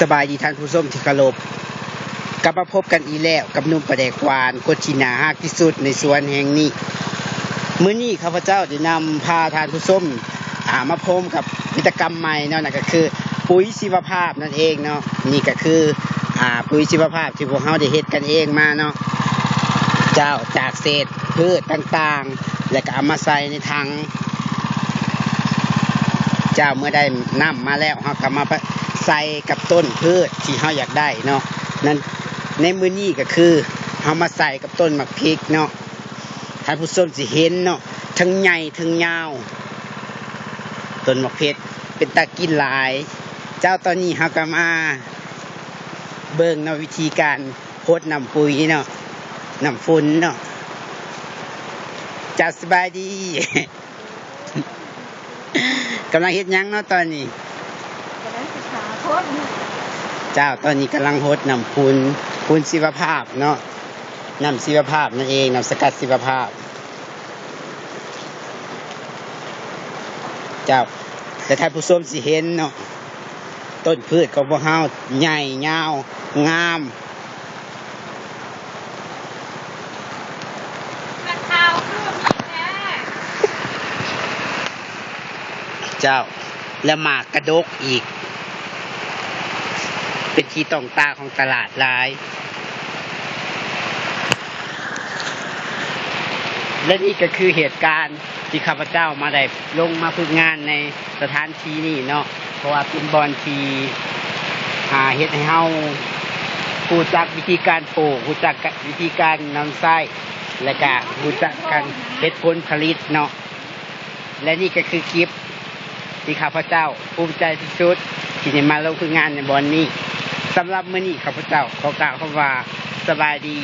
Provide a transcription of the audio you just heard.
ສະບາຍດີທ່ານຜູ້ຊົມທີ່ເຄົາລົບ, ກັບມາພົບກັນອີກແລ້ວກັບໜຸ່ມປາແດກຫວານ ຄົນທີ່ໜ້າຮັກທີ່ສຸດໃນສວນແຫ່ງນີ້. ມື້ນີ້ຂ້າພະເຈົ້າໄດ້ນຳພາທ່ານຜູ້ຊົມ ອ່າ ມາພົມກັບນວັດຕະກຳໃໝ່ເນາະ, ນັ້ນກໍຄືປຸ໋ຍຊີວະພາບນັ້ນເອງເນາະ. ນີ້ກໍຄື ອ່າ ປຸ໋ຍຊີວະພາບທີ່ພວກເຮົາໄດ້ເຮັດກັນເອງມາເນາະ. ເຈົ້າ ຈາກເສດພືດຕ່າງໆ ແລ້ວກໍເອົາມາໃສ່ໃນຖັງ. ເຈົ້າ ເມື່ອໄດ້ນ້ຳມາແລ້ວ ເຮົາກໍມາໃສ່ກັບຕົ້ນພືດທີ່ເຮົາຢາກໄດ້ເນາະ. ນັ້ນ ໃນມື້ນີ້ກໍຄືເຮົາມາໃສ່ກັບຕົ້ນໝາກພິກເນາະ. ທ່ານຜູ້ຊົມຊິເຫັນເນາະ ທັງໃຫຍ່ທັງຍາວ ຕົ້ນໝາກເຜັດ ເປັນຕາກິນຫຼາຍ. ເຈົ້າ ຕອນນີ້ເຮົາກໍມາເບິ່ງເນາະ ວິທີການຫົດນ້ຳປຸ໋ຍເນາະ ນ້ຳຝຸ່ນເນາະ. ເຈົ້າ ສະບາຍດີ. ກຳລັງເຮັດຫຍັງເນາະຕອນນີ້? ກຳລັງສຶກສາຜົນ. ເຈົ້າ ຕອນນີ້ກຳລັງຫົດນ້ຳຝຸ່ນ ຝຸ່ນຊີວະພາບເນາະ, ນ້ຳຊີວະພາບນັ້ນເອງ, ນ້ຳສະກັດຊີວະພາບ. ເຈົ້າ ແລະ ທ່ານຜູ້ຊົມຊິເຫັນເນາະ ຕົ້ນພືດຂອງພວກເຮົາໃຫຍ່ຍາວງາມ. ເຈົ້າ ແລະ ໝາກກະດົກອີກ ເປັນທີ່ຕ້ອງຕາຂອງຕະຫຼາດຫຼາຍ. ແລະ ນີ້ກໍຄືເຫດການທີ່ຂ້າພະເຈົ້າມາໄດ້ລົງມາຝຶກງານໃນ ສະຖານທີ່ນີ້ເນາະ ເພາະວ່າເປັນບ່ອນທີ່ ອ່າ ເຮັດໃຫ້ເຮົາຮູ້ຈັກວິທີການປູກ, ຮູ້ຈັກກະ ວິທີການນຳໃຊ້ ແລະ ກະຮູ້ຈັກການເຮັດຜົນຜະລິດເນາະ. ແລະ ນີ້ກໍຄືຄລິບທີ່ຂ້າພະເຈົ້າພູມໃຈທີ່ສຸດທີ່ໄດ້ມາລົງຝຶກງານໃນບ່ອນນີ້. ສຳລັບມື້ນີ້ ຂ້າພະເຈົ້າຂໍກ່າວຄຳວ່າ ສະບາຍດີ.